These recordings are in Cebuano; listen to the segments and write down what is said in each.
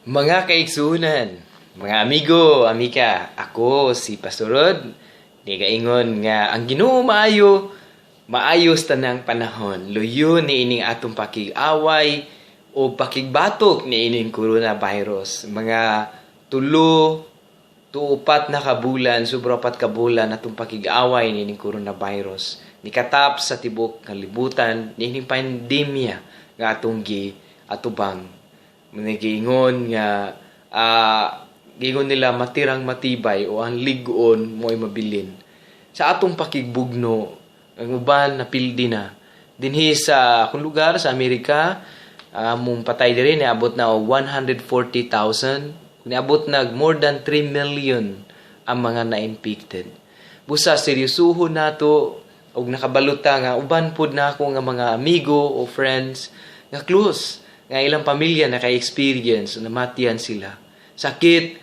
Mga kaigsuonan, mga amigo, amika, ako si Pastor Rod. Nigaingon nga ang Ginoo maayo, maayo sa tanang panahon. Luyo ni ining atong pakig-away o pakigbatok ni ining coronavirus. Mga 3 to 4 na ka bulan, sobra 4 ka bulan atong pakig-away ni ining coronavirus. Nikatap sa tibok kalibutan ni ining pandemya nga atong gi atubang. Nagiingon nga giingon nila matirang matibay o ang lig-on mo'y mabilin. Sa atong pakigbugno, ang uban napildi na. Dinhi sa akong lugar sa Amerika, among patay diri niabot na og 140,000. Niabot nag more than 3 million ang mga na-infected. Busa seryosohon nato og nakabaluta nga uban pod na ako nga mga amigo o friends nga close nga ilang pamilya naka-experience, namatian sila. Sakit,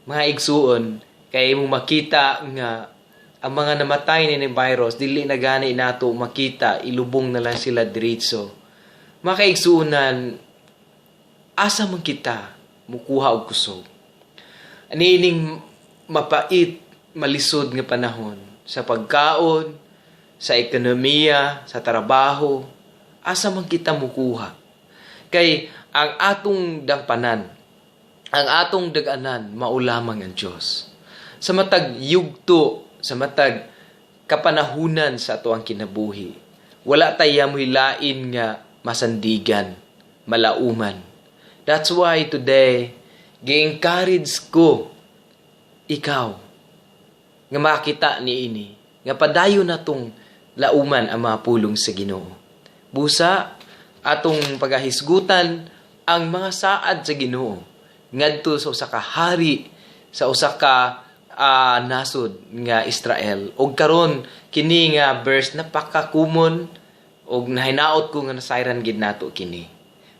mga igsuon, kay imong makita nga ang mga namatay ni virus dili na gani nato makita, ilubong na lang sila diretso. Mga kaigsuonan, asa man kita mukuha og kusog? Aniining mapait, malisod nga panahon sa pagkaon, sa ekonomiya, sa trabaho, asa man kita mukuha? Kay ang atong dangpanan, ang atong dag-anan, mao lamang ang Diyos. Sa matag yugto, sa matag kapanahunan sa ato ang kinabuhi, wala tayo mo'y lain nga masandigan, malauman. That's why today, gi-encourage ko ikaw nga makita ni ini, nga padayon natong lauman ang mga pulong sa Ginoo. Busa atong pagahisgutan ang mga saad sa Ginoo ngadto sa usa ka hari sa usa ka nasod nga Israel. Og karon kini nga verse napaka-common og nahinaot ko nga nasayran gid nato kini.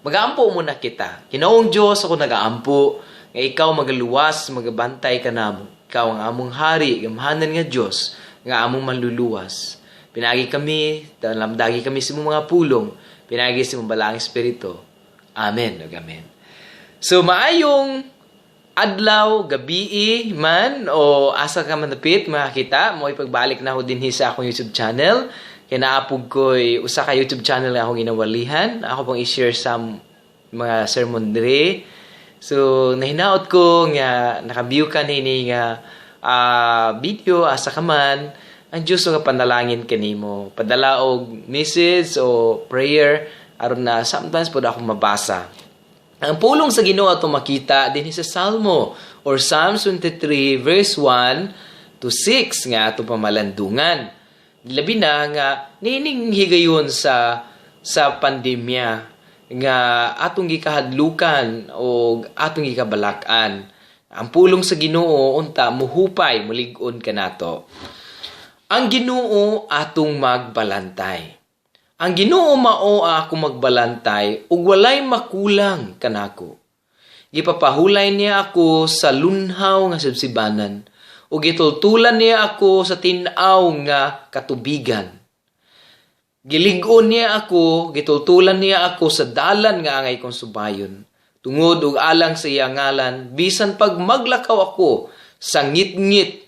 Magaampo muna kita. Ginoong Dios, ako nagaampo nga ikaw magaluwas, magabantay kanamo. Ikaw ang among hari, gamhanan nga Dios nga among manluluwas. Pinaagi kami, lamdagi kami sa imong mga pulong, pinaagi sa imong balaang espiritu. Amen ug amen. So maayong adlaw, gabii man o asa ka man dapit makakita mo, ipagbalik na ako dinhi sa akong YouTube channel. Kay naapog ko'y usa ka YouTube channel nga akong ginawalihan. Ako pong i-share sa mga sermon dire. So nahinaot ko nga naka-view ka nini nga video, asa ka man, ang Diyos nga panalangin kanimo. Padala og message o prayer aron na sometimes pud ako mabasa. Ang pulong sa Ginoo ato makita dinhi sa Salmo or Psalms 23 verse 1 to 6 nga ato pamalandungan. Labi na nga nining higayon sa pandemya nga atong gikahadlukan o atong gikabalak-an. Ang pulong sa Ginoo unta muhupay, mulig-on kanato. Ang Ginoo atong magbalantay. Ang Ginoo mao ako magbalantay ug walay makulang kanako. Gipapahulay niya ako sa lunhaw nga sibsibanan ug gitultulan niya ako sa tin-aw nga katubigan. Gilig-on niya ako, gitultulan niya ako sa dalan nga angay kong subayon. Tungod ug alang sa iya ngalan, bisan pag maglakaw ako sa ngitngit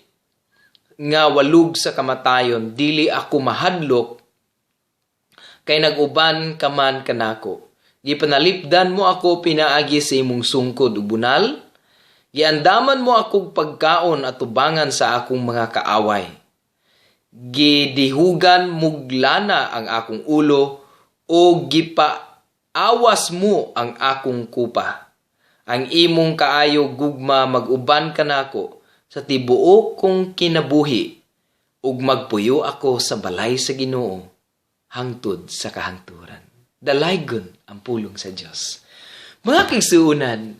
nga walog sa kamatayon, dili ako mahadlok kay nag-uban ka man kanako. Gipanalipdan mo ako pinaagi sa imong sungkod ug bunal. Giandaman mo akong pagkaon at tubangan sa akong mga kaaway. Gidihugan mog lana ang akong ulo o gipaawas mo ang akong kupa. Ang imong kaayo gugma mag-uban kanako sa tibuok kong kinabuhi ug magpuyo ako sa balay sa Ginoo hangtod sa kahangturan. Dalaygon ang pulong sa Dios. Mga kaigsuonan,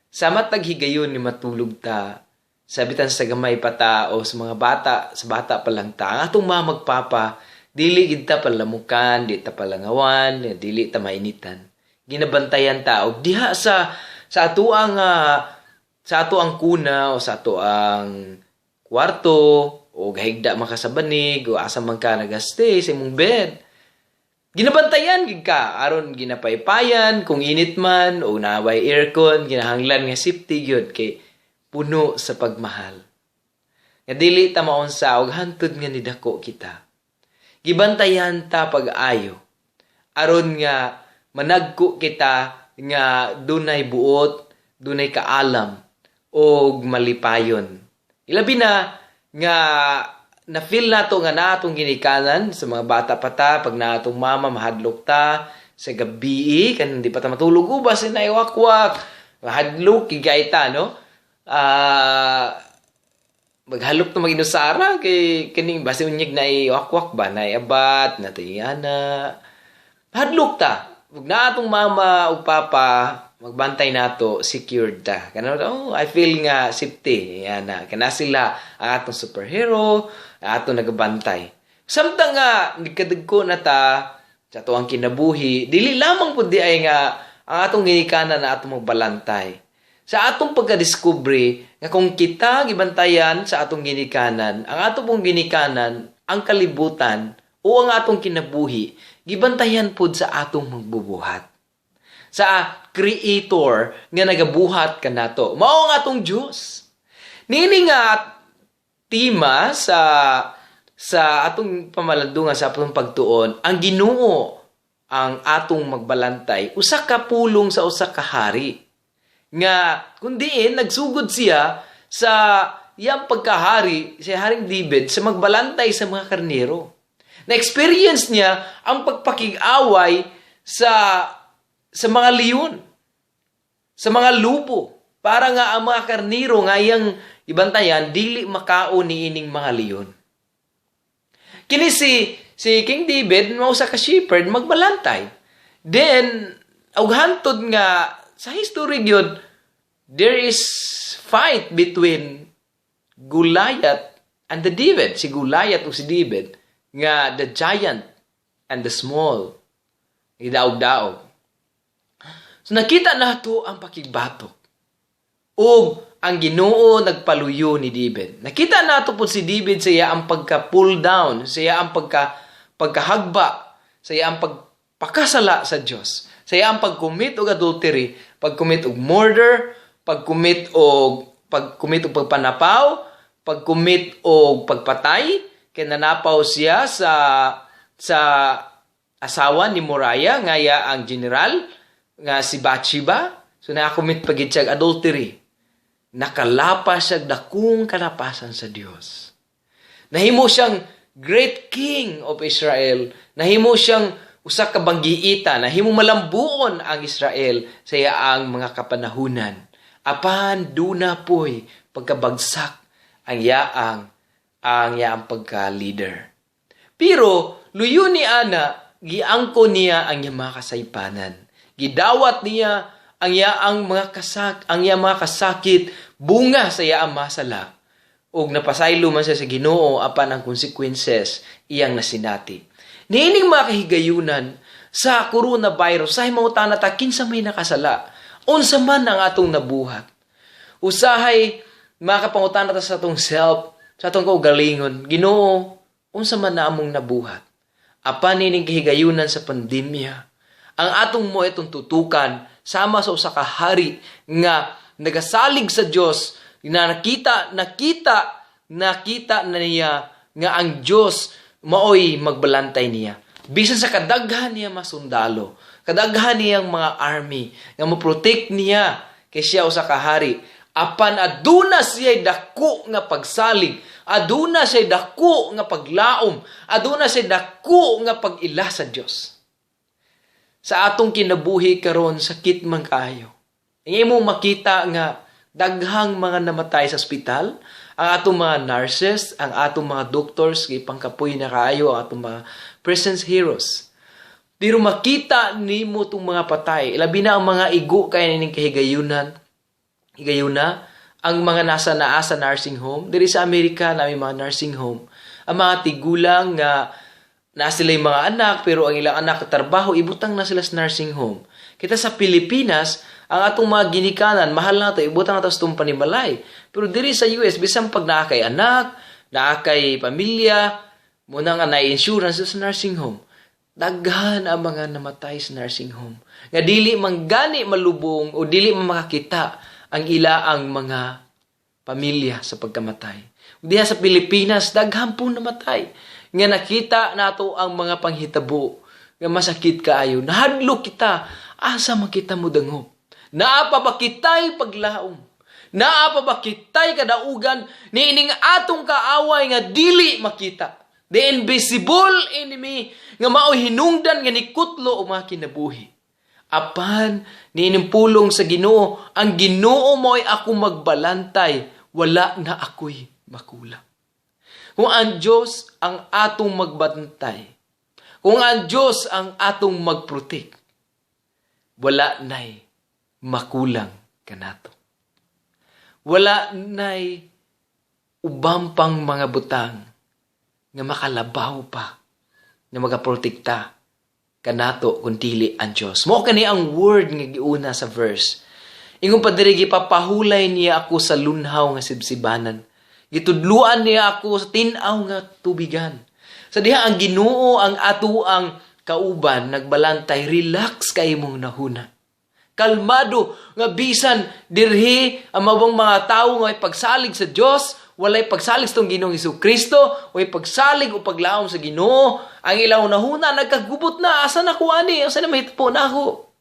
sa matag higayon ni matulog ta, sabitan sa gamay pa ta o sa mga bata, sa bata pa lang ta, ang atong mga magpapa, dili gid ta palamukan, di ta palangawan, dili ta mainitan. Ginabantayan ta og diha sa ato ang sa ato ang kuna o sa ato ang kwarto o gahigda man ka sa banig o asa man ka nagastay sa imong bed. Ginabantayan gid ka aron ginapaypayan kung init man o naway aircon, kinahanglan nga safety gyud kay puno sa pagmahal. Nga dili ta maunsa og hantod nga nidako kita. Gibantayan ta pag-ayo aron nga managko kita nga dunay buot, dunay kaalam og malipayon. Ilabi na nga na-feel nato nga naatong ginikanan sa mga bata pa ta, pag naatong mama, mahadlok ta sa gabi kan di pa ta matulog, ubas na iwakwak, mahadlok gigay ta, no? Maghalok na mag-inusara kay kining basi unyag na iwakwak ba, na iabat na tayana, hadlok ta. Ug na atong mama ug papa magbantay nato, secured ta. Kana, oh, I feel nga safety yan na kana sila ang atong superhero, ang atong nagabantay. Samtang nga nagkadagko na ta sa ato ang kinabuhi, dili lamang pud di ay nga ang atong ginikanan na atong magbalantay. Sa atong pagkadiskubre nga kung kita gibantayan sa atong ginikanan, ang atong pong ginikanan, ang kalibutan o ang atong kinabuhi, gibantayan pud sa atong magbubuhat. Sa creator nga nagabuhat kanato. Mao ang atong Dios. Nini nga tema sa atong pamalandungan, sa atong pagtuon, ang Ginoo ang atong magbalantay, usa ka pulong sa usa ka hari nga kung diin nagsugod siya sa iyang pagkahari, si Haring David, sa magbalantay sa mga karnero. Na-experience niya ang pagpakig-away sa mga leon, sa mga lubo, para nga ang mga karnero nga iyang ibantayan dili makaon ni ining mga leon. Kini si King David mao usa ka shepherd, magbalantay. Then og hantod nga sa history gyud, there is fight between Goliath and the David. Si Goliath o si David nga the giant and the small. Gidaog-daog. So nakita nato ang pakigbatok. Ug ang Ginoo nagpaluyo ni David. Nakita nato pud si David sa iya ang pagka pull down, sa iya ang pagkahagba, sa iya ang pagpakasala sa Dios, sa iya ang pag-commit og adultery, pag-commit og murder, pag-commit og pagpanapaw, pag-commit og pagpatay, kay nanapaw siya sa asawa ni Moriah nga iya ang general nga si Bathsheba. So naka-commit pa gid siya og adultery. Nakalapas siya dakong kalapasan sa Dios. Nahimo siyang great king of Israel. Nahimo siyang usa ka banggiita, nahimo malambuon ang Israel sa iyaang mga kapanahunan. Apan duna poy pagkabagsak ang yaang pagka-leader. Pero luyo ni ana, giangko niya ang iyang mga kasaypanan. Gidawat niya ang iyang mga kasakit bunga sa iyang masala. Ug napasaylo man siya sa Ginoo, apan ang consequences iyang nasinati. Niining mga kahigayunan sa coronavirus, sa mangutana ta kinsa may nakasala, unsa man ang atong nabuhat. Usahay makapangutana ta sa atong self, sa atong kaugalingon, "Ginoo, unsa man na among nabuhat?" Apan nining kahigayunan sa pandemya, ang atong mo itong tutukan sama sa usa ka hari nga nagasalig sa Dios na nakita nakita nakita na niya nga ang Dios maoy magbalantay niya. Bisan sa kadaghan niya masundalo, kadaghan niyang mga army nga mo-protect niya kay siya usa ka hari. Apan aduna siya dako nga pagsalig, aduna siya dako nga paglaom, aduna siya dako nga pag-ila sa Dios. Sa atong kinabuhi karon, sakit man kaayo. Ang imong makita nga daghang mga namatay sa ospital, ang atong mga nurses, ang atong mga doctors, gipangkapoy na kaayo ang atong mga presence heroes. Pero makita nimo tong mga patay, labi na ang mga igo kay nining kahigayunan, higayuna, ang mga nasa naa sa nursing home. Diri sa Amerika naay mga nursing home. Ang mga tigulang nga na sila yung mga anak, pero ang ilang anak trabaho, ibutang na sila sa nursing home. Kita sa Pilipinas, ang atong mga ginikanan, mahal na to, ibutang na to sa itong panimalay. Pero diri sa US, bisan pag naa kay anak, naa kay pamilya, muna nga na insurance sa nursing home. Daghan ang mga namatay sa nursing home nga dili man gani malubong o dili man makakita ang ila ang mga pamilya sa pagkamatay. Diha sa Pilipinas, daghan po namatay nga nakita nato ang mga panghitabo nga masakit kaayo. Nahadlok kita, asa man kita modangop? Naa pa ba kitay paglaom? Naa pa ba kitay kadaugan niining atong kaaway nga dili makita? The invisible enemy nga mao'y hinungdan nga nikutlo og mga kinabuhi. Apan niining pulong sa Ginoo, ang Ginoo mo'y ako magbalantay, wala na ako'y makulang. Kung ang Diyos ang atong magbantay, kung ang Diyos ang atong magprotek, wala na'y makulang kanato. Wala na'y ubang pang mga butang nga makalabaw pa nga magaprotekta kanato kung dili ang Diyos. Mao kani ang word nga giuna sa verse. Ingon pa diri, gipapahulay niya ako sa lunhaw nga sibsibanan. Gitudluan niya ako sa tin-aw nga tubigan. Sa diha ang Ginoo ang ato ang kauban nagbalantay, relax kay imong nahuna. Kalmado nga bisan dirhi ang mabang mga tawo nga may pagsalig sa Dios, walay pagsalig sa atong Ginoong Kristo, walay pagsalig o paglaom sa Ginoo, ang ilang nahuna nagkagubot na, asa na ko ani, asa na mahitabo na ako?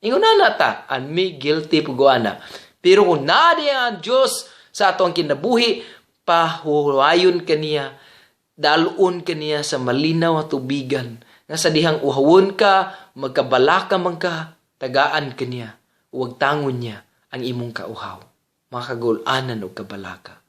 Ingon na ta, and me guilty po ana. Pero kung naa ang Dios sa atong kinabuhi, pahuwayon kaniya, dalon kaniya sa malinaw nga tubigan, nga sa dihang uhawon ka, magkabalaka man ka, tagaan kaniya, ug tangon niya ang imong kauhaw. Makagul-anan og kabalaka.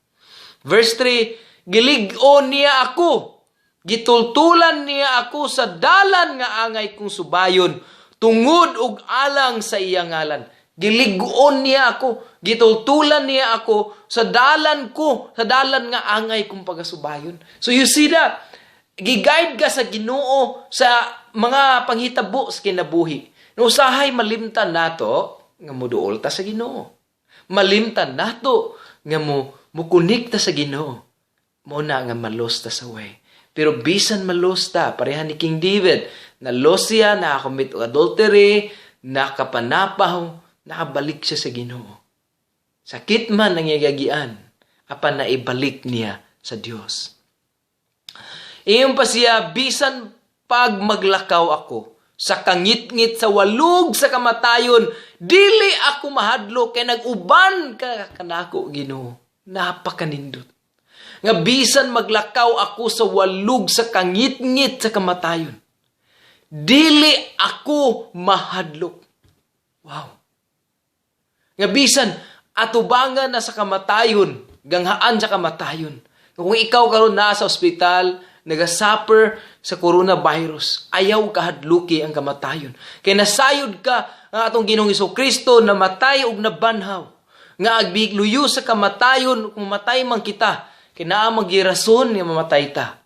Verse 3, gilig-on niya ako. Gitultulan niya ako sa dalan nga angay kong subayon tungod og alang sa iyang ngalan. Gilig-on niya ako, gitultulan niya ako sa dalan ko, sa dalan nga angay kong pagasubayon. So you see that, gi-guide ka sa Ginoo sa mga panghitabo sa kinabuhi. No usahay malimtan nato nga moduol ta sa Ginoo. Malimtan nato nga mo mukonekta sa Ginoo. Mo na nga ma-lost ta sa way. Pero bisan ma-lost ta, pareha ni King David, na lost siya, nakakommit og adultery, nakapanapaw, nakabalik siya sa Ginoo. Sakit man ang iyang apan naibalik niya sa Dios. Ingon pa siya, bisan pag maglakaw ako sa kangitngit sa walog sa kamatayon, dili ako mahadlok kay nag-uban ka kanako, Ginoo. Napakanindot. Nga bisan maglakaw ako sa walog sa kangitngit sa kamatayon, dili ako mahadlok. Wow. Nga bisan atubangan na sa kamatayon, ganghaan sa kamatayon. Kung ikaw karon naa sa ospital, nagasuffer sa coronavirus, ayaw kahadluki ang kamatayon. Kay nasayod ka nga atong Ginoong Kristo namatay ug nabanhaw. Nga agbigluyo sa kamatayon, kung matay man kita, kay naa man rason nga mamatay ta.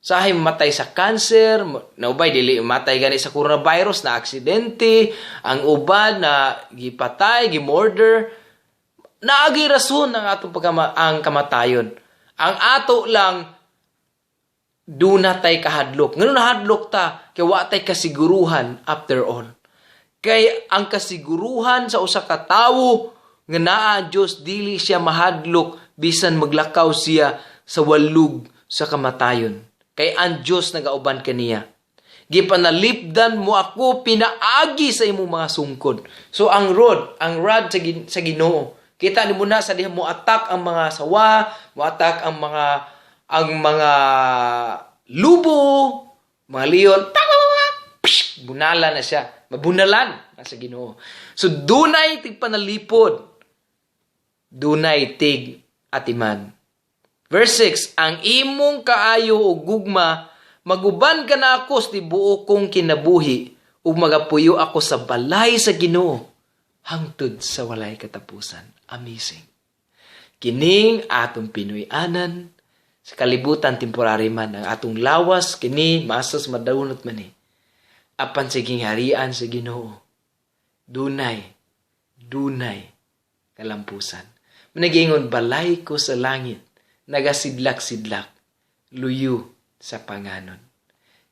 Sahay mamatay sa cancer, naubay dili matay gani sa coronavirus na aksidente, ang uban na gipatay, gimurder. Naagi rason ang atong ang kamatayon. Ang ato lang, duna tay kahadlok. Ngano nahadlok ta? Kay wa tay kasiguruhan after all. Kay ang kasiguruhan sa usa ka tawo nga naa ang Dios, dili siya mahadlok bisan maglakaw siya sa walog sa kamatayon. Kay ang Dios nagauban kaniya. Gipanalipdan mo ako pinaagi sa imong mga sungkod. So ang rod sa Ginoo. Kita nimo na sa diha mo attack ang mga sawa, mo attack ang mga lubo, mga leon, pak, pak, pak, psh, bunala na siya. Mabunalan na sa Ginoo. So dunay tig panalipod. Dunay tig atiman. Verse 6, ang imong kaayo ug gugma maguban kanako sa tibuok kong kinabuhi ug magapuyo ako sa balay sa Ginoo hangtod sa walay katapusan. Amazing. Kining atong Pinoy-anan sa kalibutan, temporary man ang atong lawas kini, masas madunot man ni. Apan sa gingharian sa Ginoo, dunay dunay kalampusan. Managingon, balay ko sa langit nagasidlak-sidlak, luyo sa panganod.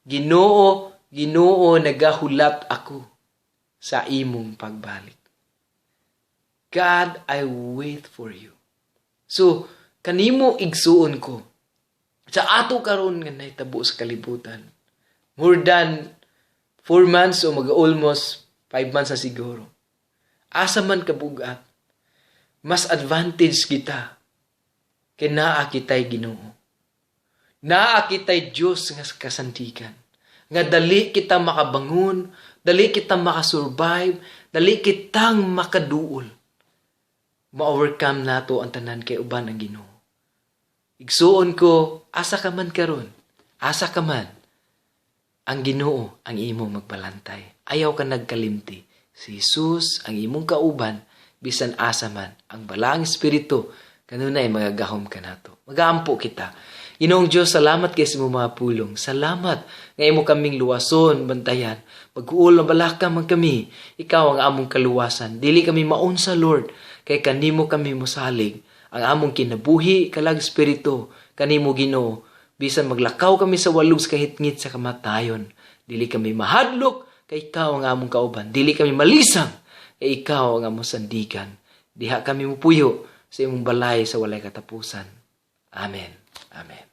Ginoo, Ginoo, nagahulat ako sa imong pagbalik. God, I wait for you. So, kanimo igsuon ko, sa ato karon nga nahitabo sa kalibutan, more than 4 months o mag almost 5 months na siguro. Asa man kabugat, mas advantage kita kay naa kitay Ginoo. Naa kitay Dios nga kasandigan. Nga dali kita makabangon, dali kita makasurvive, dali kitang makaduol. Ma-overcome nato ang tanan kay uban ang Ginoo. Igsuon ko, asa ka man karon, asa ka man, ang Ginoo ang imong magbalantay. Ayaw ka nagkalimti. Si Jesus ang imong kauban bisan asa man. Ang Balaang Espiritu kanunay magagahom kanato. Magaampo kita. Ginoong Diyos, salamat kay sa imong mga pulong. Salamat nga imo kaming luwason, bantayan. Pag-uol na balaka man kami, ikaw ang among kaluwasan. Dili kami maunsa, Lord, kay kanimo kami mosalig. Ang among kinabuhi, kalag espiritu, kanimo, Ginoo. Bisan maglakaw kami sa walog sa kahitngit sa kamatayon, dili kami mahadlok, kay ikaw ang among kauban. Dili kami malisang, kay ikaw ang among sandigan. Diha kami mupuyo sa imong balay sa walay katapusan. Amen. Amen.